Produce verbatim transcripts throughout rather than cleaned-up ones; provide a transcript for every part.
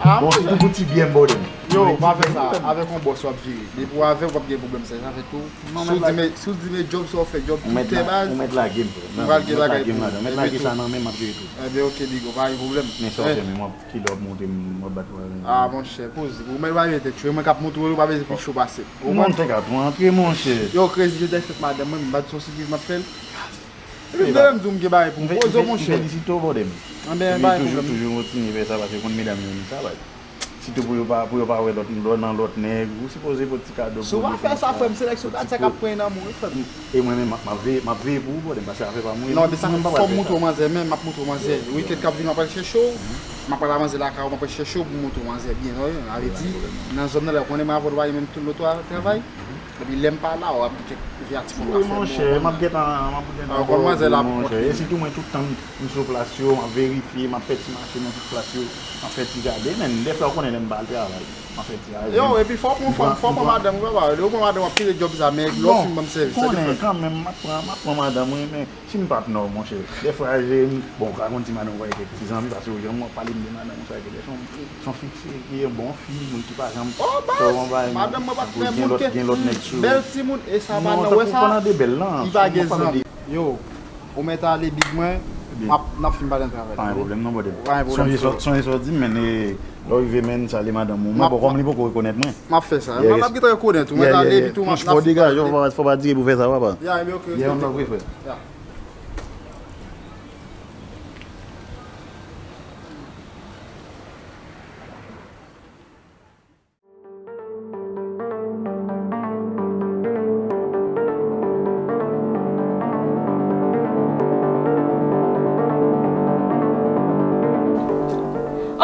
Ah, bon, se tou pou ti byen m bòdè m. Yo, pa fè sa. Avèk yon bòs w ap vire. Depi w avè l, w p ap gen pwoblèm sa, sa fè tou. Si w di men, si w di men djòb sa w fè, djòb ki tè baz, ou mèt lage m, frè. M pral gen bagay pou ou. Mèt lage sa nan men m, m ap jere tou. Ebyen, oke, bigo, pa gen pwoblèm. Men sa w fè menm, w ap kilè w ap montre m, w ap bat mwen. Ah, monchè, poze. Ou mèt pa vire tèt cho, e mwen k ap montre w, ou pa bezwen pi cho pase. Ou konprann? Mwen, m te ka pran antre, monchè. Yo, Crazy, jodi a fèt madanm mwen, m pa t sou sipriz m ap fè l. Epi m te menm di w m gen bagay pou m poze w, monchè. M felisite w, bòdè m. Anben, pa gen pwoblèm. Toujou, toujou kontinye fè sa, paske w konn medam yo renmen sa, baz. Sitou pou yo pa, pou yo pa wè lòt, lòt nan lòt nèg, ou sipoze pote ti kado pou yo konsa. Si w pa fè sa, frè m, se nèg sou katye k ap pran nan men w, wi, frè m. E mwen menm, m ap, m ap veye, m ap veye pou ou, bòdè m, paske afè pa mwen. Non, men sa fè m fò m montre w manzè, men m ap montre w manzè. Weekend k ap vini, m ap al chèche w. M ap al a manzè lakay ou, m ap al chèche w pou m montre w manzè byen, wi. Sa vle di, nan zòn nan la, ou konnen mwen avè w nou pa gen menm tout loto a travay. Epi lè m pa la, w ap gen kèk vyatik pou w ka fè. Wi, monchè, m ap gentan, m ap gentan ba w kou, monchè. E sitou mwen, tout tan m sou plas yo, m ap verifye, m ap fè ti mache nan tout plas yo, m ap fè ti gade, men dèfwa ou konnen lè m pa al travay, m ap fè ti gade. Yo, epi fò w pran, fò w pran madanm ou, papa. Lè w pran madanm, w ap kite djòb sa, men lè w fin ban m sèvis, tande frè m. Konnen kanmenm, m ap pran, m ap pran madanm, wi, men si m pa t nò, monchè, dèfwa, bon, ou ka konn ti madanm ou avèk ti zanmi, paske ou janm w ap pale m de madanm ou sa, se yon, se yon fi ki, ki yon bon fi, moun ki pa janm fè w anba, madanm mwen pa t fè moun ke gen lòt nèg sou. Bèl timoun, e sa pa nan wè sa, li pa gen zanmi. Yo, ou mèt ale big mwen, m ap, n ap fin pale nan travay la, wi. Pa gen pwoblèm non, bòdè m. Pa gen pwoblèm, frè. Sonje sa w di m, men, lè w rive, men, salye madanm ou. Mwen, bon, kòm li poko rekonèt mwen. M ap fè sa. M ap gentan rekonèt ou. Mwen ta depi tou, m ap, fò w degaje w, fò w pa dire pou fè sa, papa. Ya, ebyen, oke. Ye, yon lòt vre, frè. Ya.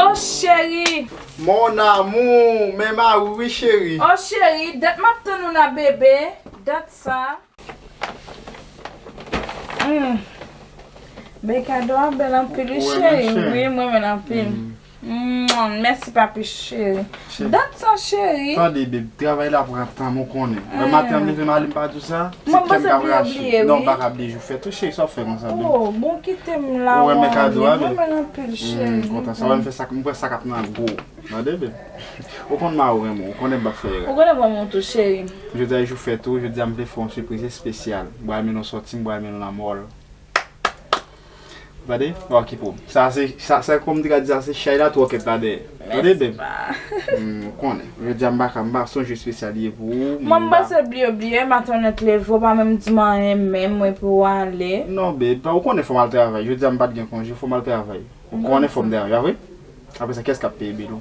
Oh, cheri! Mon amour, men mari wi, cheri. Oh, cheri, dat m ap tann ou la, bebe. Dat sa. Hmm. Men kado a bèl anpil, wi, cheri. Wi, m renmen l anpil. Mèsi, papi, cheri. Dat sa, cheri. Tande, bebe, travay la pran tan m, ou konnen. Lè maten an m leve m ale, m pa di w sa, se kè m k ap rache. Non, m pa ka bliye jou fèt ou, cheri, sa w fè konsa, bebe. Oh, bon, kite m la, ou renmen kado a, bebe? M renmen l anpil, cheri. M kontan sa, wè m fè sa, m pran sa k ap nan gwo. Tande, bebe. Ou konn mari w renmen w, ou konnen m p ap fè erè. Ou konnen m renmen w tou, cheri. Jodi a jou fèt ou, jodi a m vle fè w yon sipriz espesyal. M pral mennen w sòti, m pral mennen w nan mall. Tande, pa okipe w. Sa se, sa, sa kòm m te ka di, sa se chay la twòkèt la dèyè. Tande, bebe. Ou konnen. Jodi a m pa ka, m pa, se yon jou espesyal li ye pou ou. Mwen m panse bliye, bliye, maten w nèt leve, w pa menm di m anyen menm, mwen pou w ale. Non, bebe, ou konnen fò m al travay. Jodi a m pa t gen konje, fò m al travay. Ou konnen fò m travay, pa vre? Apre sa, kiyès k ap peye bil ou?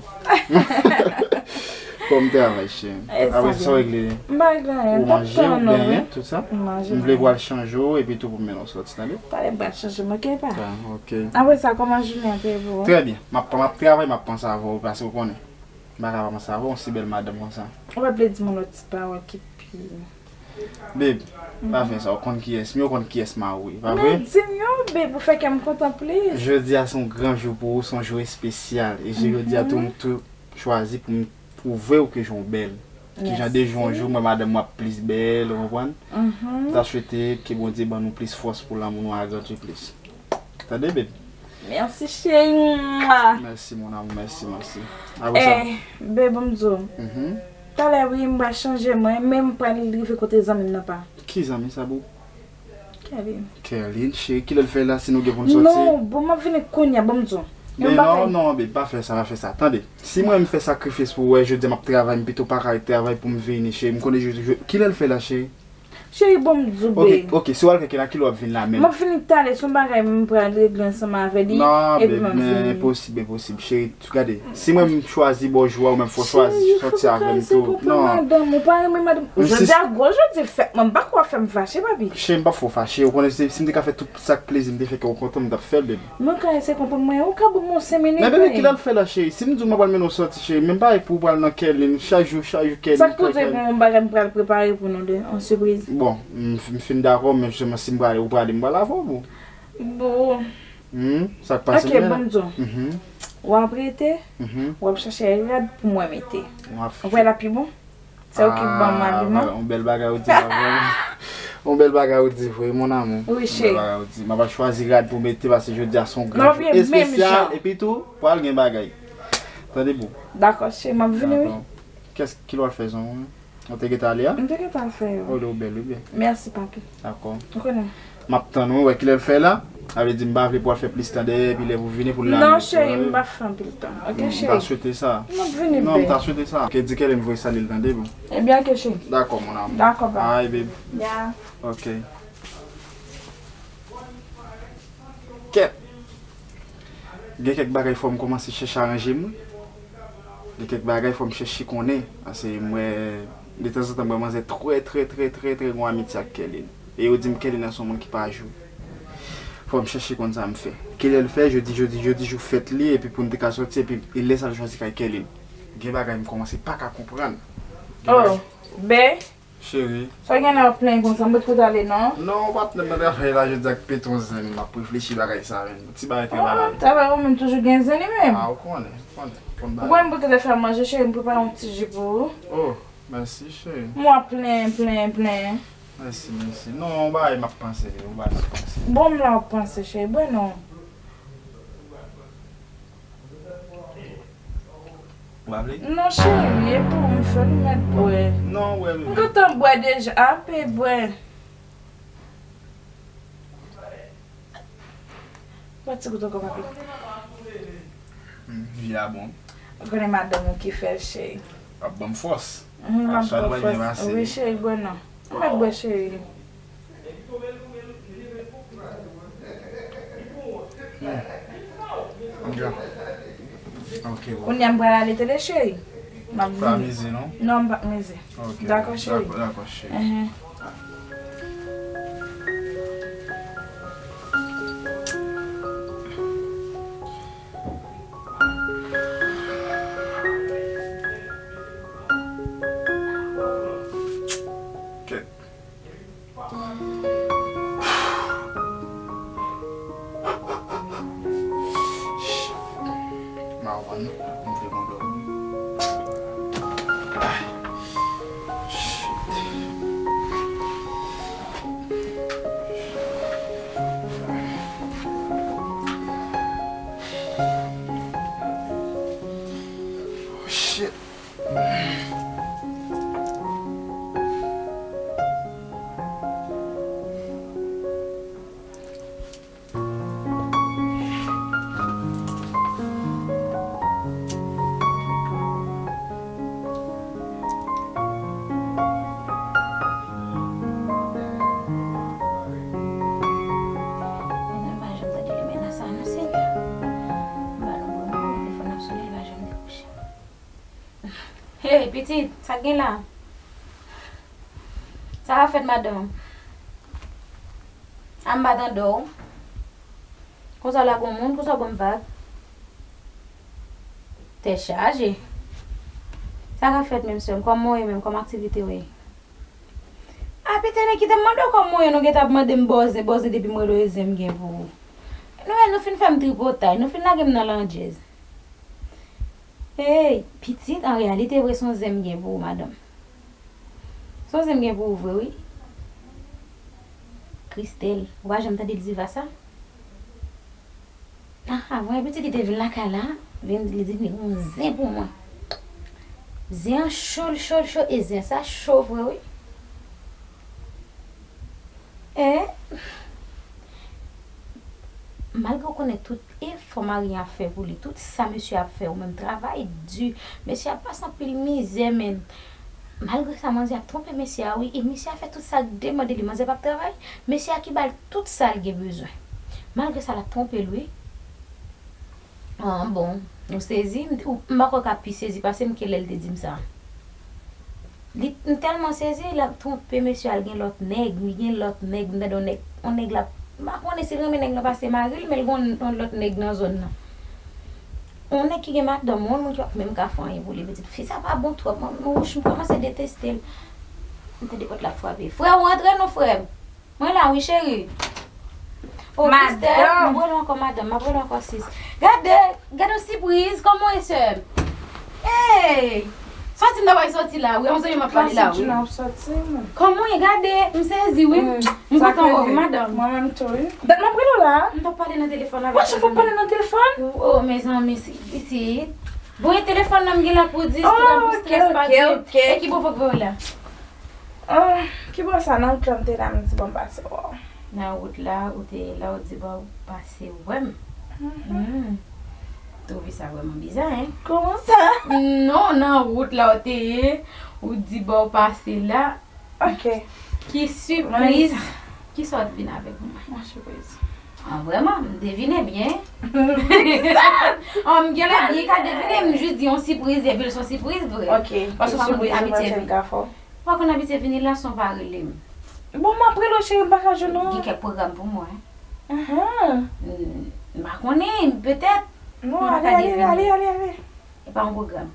Fò m travay, cheri. Apre sa, sa w regle? M pa regle anyen. Ou manje, ou benyen, tout sa? M vle pou al chanje w, epi tou pou m mennen w sòti, tande? Talè m pral chanje m, oke, pa? Ah, oke. Apre sa, kòman jounen an te ye pou ou? Trè byen. M ap, m ap travay, m ap panse avè w, paske ou konnen. M pa ka pa panse avè w, yon si bèl madanm konsa. Ou pa t vle di m yon lòt ti pawòl ki pi Babe, pa fè sa, ou konn kiyès m ye, ou konn kiyès m a ou ye, pa vre? Men di m yo, babe, ou fè kè m kontan plis. Jodi a se yon gran jou pou ou, se yon jou espesyal. E jodi a tou, m tou chwazi pou m pwouve w ke jan w bèl. Kijan de jou an jou, mwen madanm mwen ap plis bèl, ou konprann? M ta swete ke Bondye ban nou plis fòs pou lanmou nou agrandi plis. Tande, babe? Mèsi, cheri. Mèsi, mon amour, mèsi, mèsi. Apre sa? Eh, babe, ban m di w. Talè, wi, m pral chanje mwen, men m pral rive kote zanmi m nan pa. Ki zanmi sa, boo? Kerline. Kerline, cheri, kilè l fè la si nou gen pou n sòti? Non, bon, m ap vini kounye a, ban m di w. Men non, non, babe, pa fè sa, pa fè sa. Tande, si mwen m fè sakrifis pou w, wè, jodi a m ap travay, m pito pa ka travay pou m vini, cheri. M konnen jodi, kilè l fè la, cheri? Cheri, bon, m di w, babe. Ok, ok, si w al kèk la, kilè w ap vin la menm? M ap vini talè, se yon bagay m pral regle ansanm avè li, epi m ap vini. Non, babe, men enposib, enposib, cheri. Gade, si mwen m chwazi ba w jou a, ou menm fò w chwazi sòti avè m tou. Non. Cheri, silvouplè, silvouplè, madanm, ou pa renmen madanm. Jodi a gwo jodi fèt mwen, m pa kwè w ap fè m fache, papi. Cheri, m p ap fè w fache. Ou konnen si, si m te ka fè tout sa k plezi m te fè kè w kontan, m t ap fè l, baby. Mwen ka eseye konprann mwen, ou ka ban m yon senk minit. Men, baby, kilè l fè la, cheri? Si m di w m ap al mennen w sòti, cheri, menm pa pou w pral nan Kerline, chak jou, chak jou, Kerline. Sa k pou di pou yon bagay m pral prepare pou nou de, yon sipriz. Bon, m, m fin dakò, men jisteman, si m prale, ou prale, m pral avè w, boo. Boo. Hmm, sa k pase menm la? Ok, ban m di w. W ap rete, w ap chache rad pou mwen mete. Ou kwè l ap pi bon? Se ou ki ban m abiman? Ah, yon bèl bagay ou di la, vrèman. Yon bèl bagay ou di vre, mon amour. Wi, cheri. Yon bèl bagay ou di. M ap al chwazi rad pou mete, paske jodi a se yon gran jou espesyal. Epi tou, pral gen bagay. Tande bon. Dakò, cheri, m ap vini, wi. Dakò. Kès ki lè w al fè zong ou? Ou te gentan ale a? M te gentan al fè yo. Oh, ou bèl, wi byen. Mèsi, papi. Dakò. Ou konnen. M ap tann ou, wè kilè l fè la. Sa vle di m pa vle pou w al fè plis tan dèyè, epi lè pou vini pou l la. Non, cheri, m pa fè anpil tan. Ok, cheri. M ta swete sa. M ap vini, bè. Non, m ta swete sa. Ok, di Kèlin voye salye l, tande bon. Ebyen, ok, cheri. Dakò, mon amour. Dakò, ba. Ay, babe. Ya. Ok. Kèt. Gen kèk bagay fò m kòmanse chèche aranje m, wi. Gen kèk bagay fò m chèche konnen. Paske m wè, detanzantan, m wè manzè trè, trè, trè, trè, trè gon amitye ak Kèlin. E yo di m Kèlin nan se yon moun ki pa jou. Fò m chèche konn sa m fè. Kilè l fè, jodi, jodi, jodi jou fèt li, epi pou n te ka sòti, epi e lè sa l chwazi kay Kèlin. Gen bagay m kòmanse pa ka konprann. Gen bagay. Oh, bè. Cheri. Sa w gen la w ap plenyen konsa, m pa t kote ale non. Non, patnè m nan travay la jodi a k pete yon zen, m ap reflechi bagay sa menm. Ti bagay travay la. Ah, travay ou menm toujou gen zen li menm. Ah, ou konnen, ou konnen. Ou konnen bagay. Ou konnen m pou te fè manje, cheri, m prepare yon ti ji pou ou. Oh, mèsi, cheri. M w ap plenyen, plenyen, plenyen. Mèsi, mèsi. Non, yon bagay m ap panse, yon bagay m ap panse. Bon, m la w ap panse, cheri, bwè non. Ou pa vle? Non, cheri, e pou ou m fè l, ou mèt bwè. Non, bwè, bebe. M gentan bwè deja, ape bwè. Bwè ti gout ankò, papi. Hmm, vi a bon. Ou konnen madanm ou ki fè l, cheri. W ap ban m fòs. Mhm, m ap ban w fòs. Wi, cheri, bwè non. Ou mèt bwè, cheri. Hmm. Dja. Ok, bon. Kounye a m pral ale tande, cheri. M ap vini. Pa mize, non? Non, m p ap mize. Ok, dakò, cheri. Dakò, dakò, cheri. Enhen. Kèt. Shit. M a wè nou, m vle gon dòmi. Ay. Shit. Oh, shit. Mwen menm pa janm tande limena sa non, Senyè. M ba nou bon, m pran telefòn nan sone, li pa janm dekwoche. Hey, pitit, sa k gen la? Sa k ap fèt, madanm? A m pa tande w. Konsa w lage yon moun, konsa w ban m vag. Tèt chaje. Sa k ap fèt menm, sè m? Kòman w ye menm? Kòman aktivite w ye? A, pitit, men kite m mande w kòman w ye, non, gentan ap mande m bòzen, bòzen depi m rele w e zen m gen pou ou. Nou menm, nou fin fè m tripotay, nou fin lage m nan landjèz. Hey, pitit, an reyalite vre, se yon zen m gen pou ou, madanm. Se yon zen m gen pou ou vre, wi. Christelle, ou pa janm tande Diva sa? Ah, avan, epi ti li te vin lakay la, vin, li di li gon zen pou mwen. Zen an cho, l cho, l cho, e zen sa cho vre, wi. E, malgre w konnen tout efò mari an ap fè pou li, tout sa mesye ap fè, ou menm travay di, mesye ap pase anpil mizè, men malgre sa, manzè ap twonpe mesye a, wi, e mesye a fè tout sa l demande li, manzè p ap travay, mesye a ki ba l tout sa l gen bezwen. Malgre sa, l ap twonpe l, wi. Ah, bon. Ou sezi? M, ou, m pa kwè w ka pi sezi pase m ke lè l te di m sa. Li, m tèlman sezi, l ap twonpe mesye a, l gen lòt nèg, li gen lòt nèg, m tande yon nèg, yon nèg l ap, m pa konnen si l renmen nèg lan pase mari l, men l gen yon, yon lòt nèg nan zòn nan. Yon nèg ki gen madanm, yon moun ki p ap menm ka fè anyen pou li, pitit. Fi sa pa bon twòp, mwen, mwen, wouch, m kòmanse deteste l. M tande pòt la ap frape. Frè, ou antre non, frè m. Mwen la wi, cheri. Oh, Christelle, m ap rele w ankò madanm, m ap rele w ankò sis. Gade, gade yon sipriz, kòman w ye, sè m? Hey! Sòti m ta pral sòti la wi, yon zanmi m ap pale la wi. Kòman w ye? Gade, m sezi wi. M kontan wè w wi, madanm. Mwen menm tou wi. Dat m ap rele w la. M t ap pale nan telefòn avèk ou. Mwen chak fwa w pale nan telefòn? Oh, mezanmi, pitit. Bon, e telefòn nan m gen la pou di, oh, ok, ok, ok. E ki bò fòk voye la? Ah, ki bò sa nan wout la m te la, m di bon m pase wè w. Nan wout la, ou te ye la, ou di bon ou pase wè m. Hmm. Twouve sa vrèman biza, hein? Kòman sa? Non, nan wout la ou te ye, ou di bon ou pase la. Ok. Ki sipriz? Kisa w t vin avè pou mwen? Yon sipriz. Ah, vrèman, m devine byen. An, m genlè byen ka devine, m jis di yon sipriz, epi l se yon sipriz vre. Ok. Paske w pa konn abitye vin. W pa konn abitye vini la san w pa rele m. Bon, m ap rele w cheri, m pa ka jwenn ou. Gen kèk pwogram pou mwen. Ahan. M pa konnen, petèt. Non, ale, ale, ale, ale, ale. E pa yon pwogram.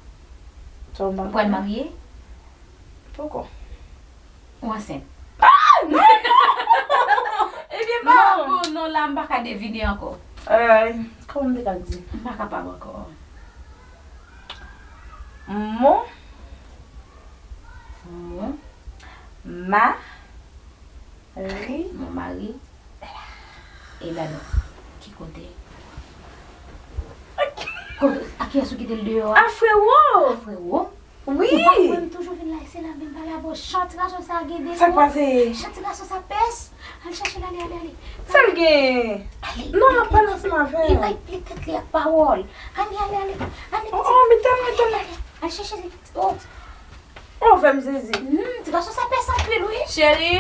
Ou pral marye? Poko. Ou ansent? Ah! Non, non! Ebyen, pa. Non, non, non, la, m pa ka devine ankò. Ay, kòman m te ka di? M pa kapab ankò. Mon. Mon. Ma. Ri. Mon mari. E la non. Ki kote? Kote? A kiyès ou kite l deyò a? A frewo! A frewo? Wi! Ou pa kwè m toujou vin la, e se la menm pale avè w. Chan ti gason sa gen defo. Sa k pase? Chan ti gason sa pès. Al chèche l, ale, ale, ale. Sa l gen? Ale. Non, m ap pale ansanm avè l. Li bay pli tèt li ak pawòl. Ale, ale, ale. Ale, oh, oh, metel, metel. Ale, ale. Al chèche li. Oh. Oh, fè m sezi. Hmm, ti gason sa pès anpil, wi. Cheri.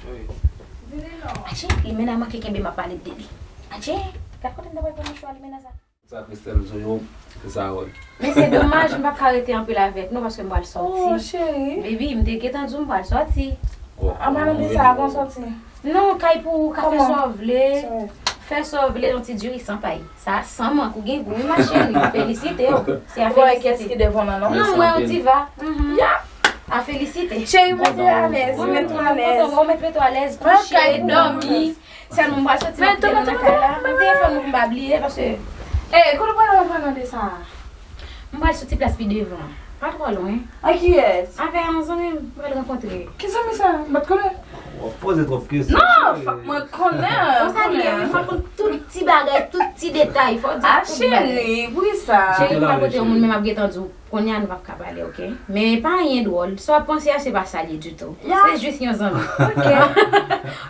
Cheri. Vini non. Achi, li menm manke kenbe m ap pale de li. Achi, gad kote m ta pral pran mouchwa li menm sa. Sa Christelle Zoyo, se sa wè. Men se domaj, m p ap ka rete anpil avèk nou paske m pral sòti. Oh, cheri. Baby, m te gentan di w m pral sòti. An pa nan de sa, avan w sòti. Non, kay pou ou, ka fè sa w vle. Fè sa w vle, yon ti diri san pay. Sa san mank, ou gen gou, wi, ma chérie. Felisite w. Se a felisite. Kès ki devan nan non? Non, mwen yon diva. Mhm. A felisite. Cheri, mete alèz, mete alèz. Ou met mete w alèz, kouche, dòmi. Sèlman m pral soti, m ap kite nou nan kay la. Mete telefòn mwen pou m pa bliye, paske. Ey, kote w pral nan pale de sa? M pral sou ti plas pi devan. Pa twò lwen. Ak kiyès? Avè yon zanmi m, m pral rankontre. Ki zanmi sa? M pa t konnen. W ap poze twòp kesyon. Non, fòk mwen konnen. Konsa li ye, wi, fò w konn tout ti bagay, tout ti detay. Fò w di tout bagay. A cheri, poukisa? Cheri, m pral pote yon moun, men m ap gentan di w. Kounye a nou p ap ka pale, oke? Men pa anyen dwòl. Sa w ap panse a, se pa sa l ye ditou. Se jis yon zanmi. Oke.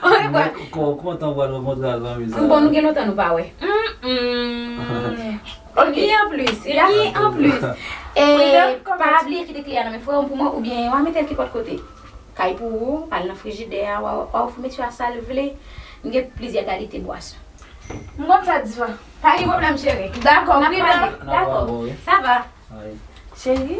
Oke, bwa. Kò w kontan w pral rankontre ak zanmi sa. Bon, nou gen lontan nou pa wè. Li anplis, li anplis. E pa bliye kite kle a nan men frè w pou mwen oubyen w a mete l kenpòt kote. Kay pou ou, al nan frijidè a, w a, w a ofri mesye a sa l vle. M gen plizyè kalite bwason. M konn sa, Diva. Pa gen pwoblèm, cheri. Dakò, pridan. Dakò. Sa va. Cheri. Cheri.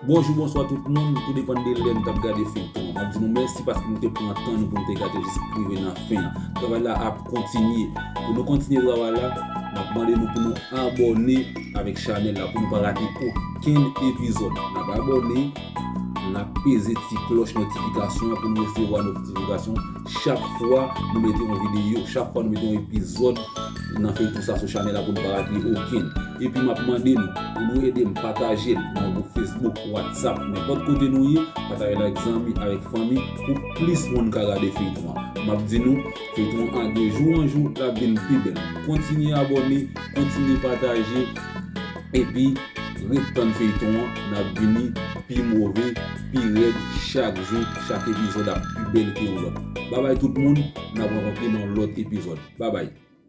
Bonjou, bonswa tout moun, tou depann de lè n t ap gade feyton an. M ap di nou mèsi paske nou te pran tan nou pou nou te gade jis rive nan fen an. Travay la ap kontinye. Pou nou kontinye travay la, n ap mande nou pou nou abòne avèk chanèl la pou nou pa rate okenn epizòd. N ap abòne, n ap peze ti klòch notifikasyon an pou nou resevwa notifikasyon chak fwa nou mete yon videyo, chak fwa nou mete yon epizòd nan feyton sa sou chanèl la pou nou pa rate okenn. Epi m ap mande nou pou nou ede m pataje l nan gwoup Facebook, WhatsApp, nenpòt kote nou ye, pataje l avèk zanmi, avèk fanmi, pou plis moun ka gade feyton an. M ap di nou, feyton an de jou an jou, l ap vin pi bèl. Kontinye abòne, kontinye pataje, epi ret tann feyton an, n ap vini pi move, pi rèd, chak jou, chak epizòd ap pi bèl ke yon lòt. Babay tout moun, n ap rankontre nan yon lòt epizòd. Babay.